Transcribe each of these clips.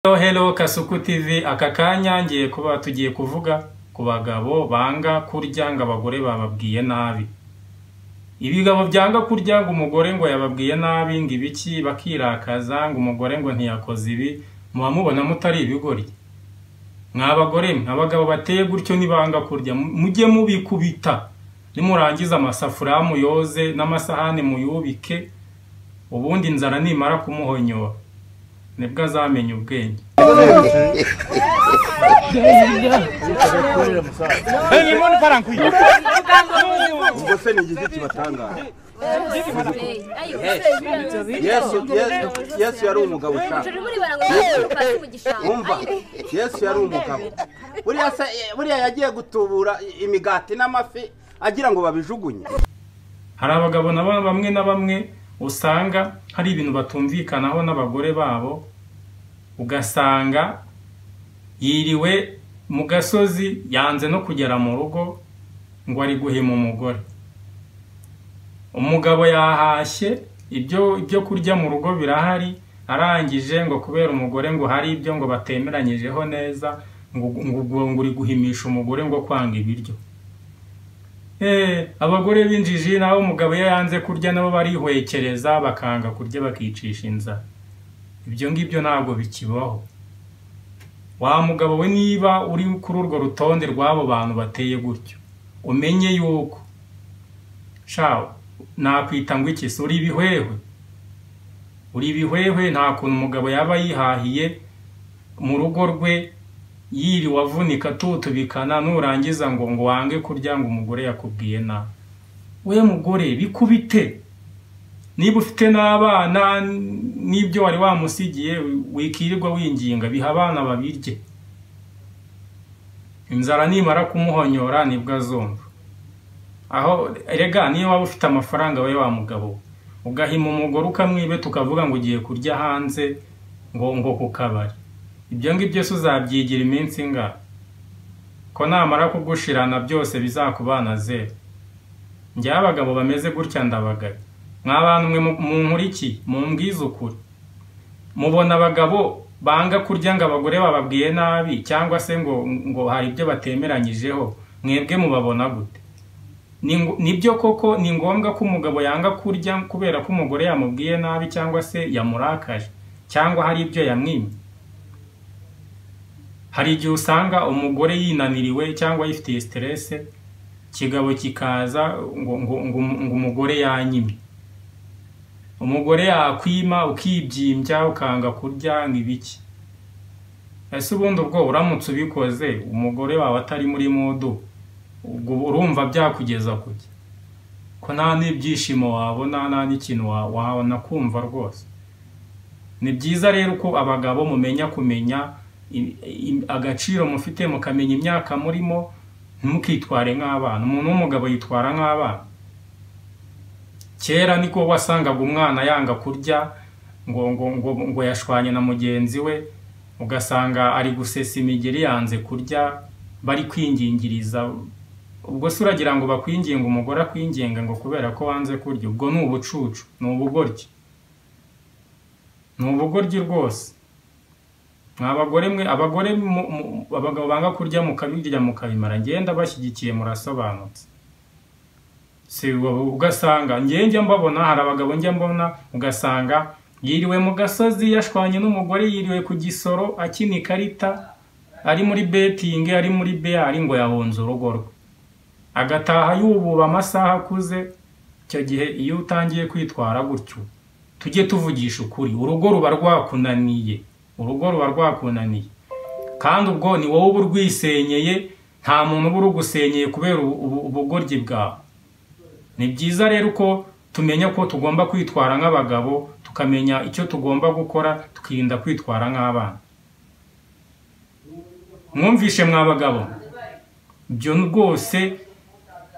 Hello Kasuku TV, aka kanya ngiye kuba tugiye kuvuga ku bagabo banga kurya ngo abagore bababwiye nabi. Ibigabo byanga kurya ngo umugore ngo yababwiye nabi ngo ibiki bakirakaza ngo umugore ngo ntiyakoze ibi, muba mubona mutari ibigoryi. Mwa bagore mwe, abagabo bateye gutyo nibanga kurya mujye mubikubita. Nimurangiza amasafuriya muyoze n'amasahani muyubike, ubundi inzara nimara kumuhonyora nibwo azamenya ubwenge. Ubwo se ni igiki kibatangaza? Yesu yari umugabo ushaka. Umva, Yesu yari umugabo. Buriya yagiye gutubura imigati n'amafi agira ngo babijugunye. Hari abagabo na bamwe na bamwe usanga hari ibintu batumvikanaho n'abagore babo, ugasanga yiriwe mu gasozi yanze no kugera mu rugo ngo ari guhima umugore. Umugabo yahashye ibyo kurya mu rugo birahari, arangije ngo kubera umugore ngo hari ibyo ngo batemeranyijeho neza ngo uri guhimisha umugore ngo kwanga ibiryo. Abagore b'injiji nabo umugabo iyo yanze kurya nabo barihwekereza bakanga kurya bakicisha inzara. Ibyo ngibyo ntabwo bikibaho. Wa mugabo we, niba uri kuri urwo rutonde rw'abo bantu bateye gutyo, umenye yuko sha nakwita ngo iki se, uri ibihwehwe. Uri ibihwehwe. Nta kuntu umugabo yaba yihahiye mu rugo rwe yiriwe avunika tutubikana, nurangiza ngo ngo wange kurya ngo umugore yakubwiye nabi. We mugore bikubite. Niba ufite n'abana n'ibyo wari wamusigiye wikirirwa winginga, biha abana babirye. Inzara nimara kumuhonyora nibwo azumva. Aho erega niyo waba ufite amafaranga we wa mugabo, ugahima umugore ukamwibe tukavuga ngo ugiye kurya hanze ngo ku kabari, ibyo ngibyo se uzabyigira iminsi ingahe? Ko namara kugushirana byose bizakubana zero. Njye abagabo bameze gutya ndabagaye. Mwa bantu mwe munkurikiye, mumbwize ukuri, mubona abagabo banga kurya ngo abagore bababwiye nabi cyangwa se ngo hari ibyo batemeranyijeho, mwebwe mubabona gute? Nibyo koko ni ngombwa ko umugabo yanga kurya kubera ko umugore yamubwiye nabi cyangwa se yamurakaje cyangwa hari ibyo yamwimye? Hari igihe usanga umugore yinaniriwe cyangwa yifitiye stress, kigabo kikaza ngo umugore yanyimye. Umugore yakwima ukibyimbya ukanga kurya nk'ibiki. Ese ubundi ubwo uramutse ubikoze umugore wawe atari muri modu, ubwo urumva byakugeza kuki? Ko nta n'ibyishimo wabona, nta n'ikintu wabona kumva rwose. Ni byiza rero ko abagabo mumenya kumenya agaciro mufite, mukamenya imyaka murimo, ntimukitware nk'abana. Umuntu w'umugabo yitwara nk'abana. Kera niko wasangaga umwana yanga kurya ngo yashwanye na mugenzi we, ugasanga ari gusesa imigeri yanze kurya, bari kwingingiriza. Ubwo se uragira ngo bakwinginga umugore akwinginga ngo kubera ko wanze kurya? Ubwo ni ubucucu, ni ubugoryi, ni ubugoryi rwose. Mwa bagore mwe, abagore abagabo banga kurya mukabirya mukabimara, ngenda bashyigikiye murasobanutse. Si ugasanga njye mbabona, hari abagabo njye mbona ugasanga yiriwe mu gasozi yashwanye n'umugore, yiriwe ku gisoro akina ikarita, ari muri betting, ari muri bear, ngo yahonze urugo rwe, agataha yububa amasaha akuze. Icyo gihe iyo utangiye kwitwara gutyo, tujye tuvugisha ukuri, urugo ruba rwakunaniye, urugo ruba rwakunaniye. Kandi ubwo ni wowe uba urwisenyeye, nta muntu uba urugusenyeye kubera ubugoryi bwawe. Ni byiza rero ko tumenya ko tugomba kwitwara nk'abagabo, tukamenya icyo tugomba gukora, tukirinda kwitwara nk'abana. Mwumvishe mwa bagabo, ibyo rwose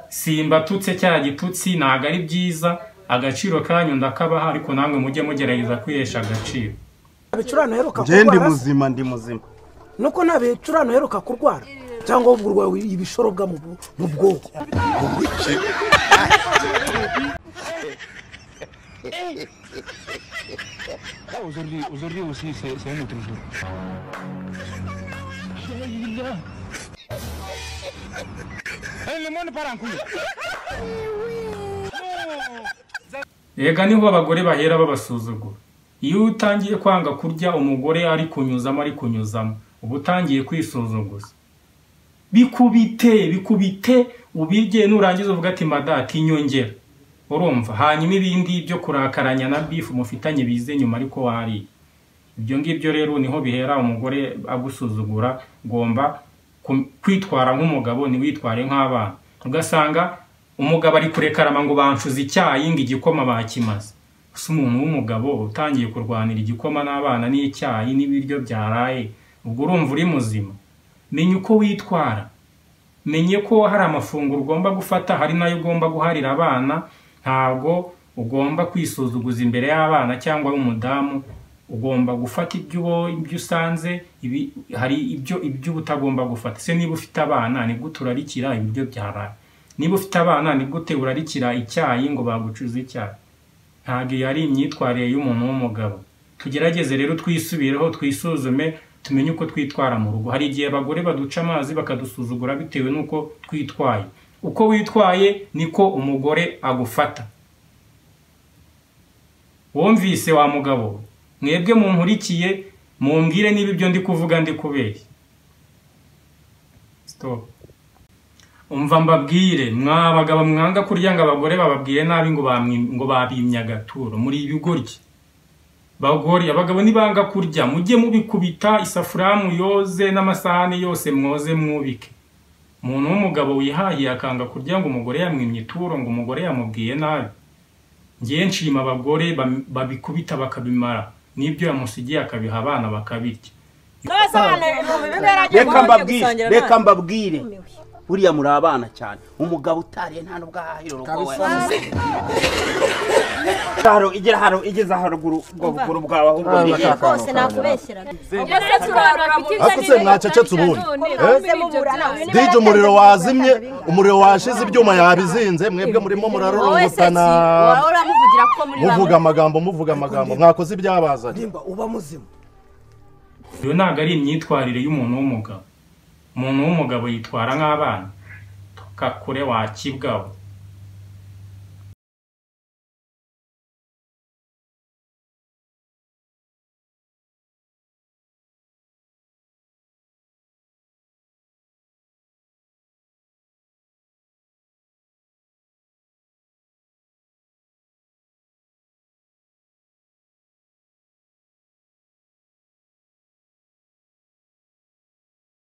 simbatutse cya gitutsi, ntago ari byiza. Agaciro kanyu ndakabaha, ariko namwe mujye mugerageza kwihesha agaciro. Njye ndi muzima, ndi muzima. Nuko nta bicurano uheruka kurwara cyangwa ubwo urwaye ibishorobwa mu bwoko. Aujourd'hui aussi, c'est un autre jour. Le monde part en couille. Ega niho abagore bahera babasuzugura. Iyo utangiye kwanga kurya umugore ari kunyuzamo uba utangiye kwisuzuguza. Bikubite ubirye nurangiza uvuga ati madati inyongera. Urumva hanyuma ibindi byo kurakaranya na beef mufitanye bize nyuma ariko wari. Ibyo ngibyo rero niho bihera umugore agusuzugura. Ugomba kwitwara nk'umugabo ni witware nk'abana. Ugasanga umugabo ari kurekarama ngo bancuze icyayi ngo igikoma bakimaze. Gusa umuntu w'umugabo utangiye kurwanira igikoma n'abana n'icyayi n'ibiryo byaraye, ubwo urumva uri muzima. Menya uko witwara, menye ko hari amafunguro ugomba gufata, hari nayo ugomba guharira abana. Ntabwo ugomba kwisuzuguza imbere y'abana cyangwa umudamu. Ugomba gufata ibyo usanze, hari ibyo utagomba gufata. Se niba ufite abana ni gute urarikira ibiryo byaraye? Niba ufite abana ni gute urarikira icyayi ngo bagucuze icyayi? Ntabwo yari imyitwarire y'umuntu w'umugabo. Tugerageze rero twisubireho, twisuzume, tumenye uko twitwara mu rugo. Hari igihe abagore baduca amazi bakadusuzugura bitewe n'uko twitwaye. Uko witwaye niko umugore agufata. Wumvise wa mugabo? Mwebwe munkurikiye mumbwire niba ibyo ndi kuvuga ndi kubeshya. Stop. Umva mbabwire, mwabagabo mwanga kurya ngo abagore bababwire nabi ngo babimye agaturo, muri ibigoryi. Bagore abagabo nibanga kurya mujye mubikubita isafuriya muyoze n'amasahani yose mwoze mwubike. Umuntu w'umugabo wihahiye akanga kurya ngo umugore yamwimye ituro ngo umugore yamubwiye nabi. Ngiye nshima abagore babikubita bakabimara, n'ibyo yamusigiye akabiha abana bakabirya. Reka mbabwire buriya muri abana cyane, umugabo utariye nta nubwo ahahira urugo we. Igera hano igeza haruguru ubwo bukuru bwawe ahubwo ni rwose nakubeshyera. Akuse mwacecetse ubundi. Dije umuriro wazimye, umuriro washize ibyuma yabizinze, mwebwe murimo murarurungutana. Muvuga amagambo mwakoze ibyabazanye. Nimba uba muzima. Iyo ntabwo ari imyitwarire y'umuntu w'umugabo. Umuntu w'umugabo yitwara nk'abana. Toka kure wakibwawe.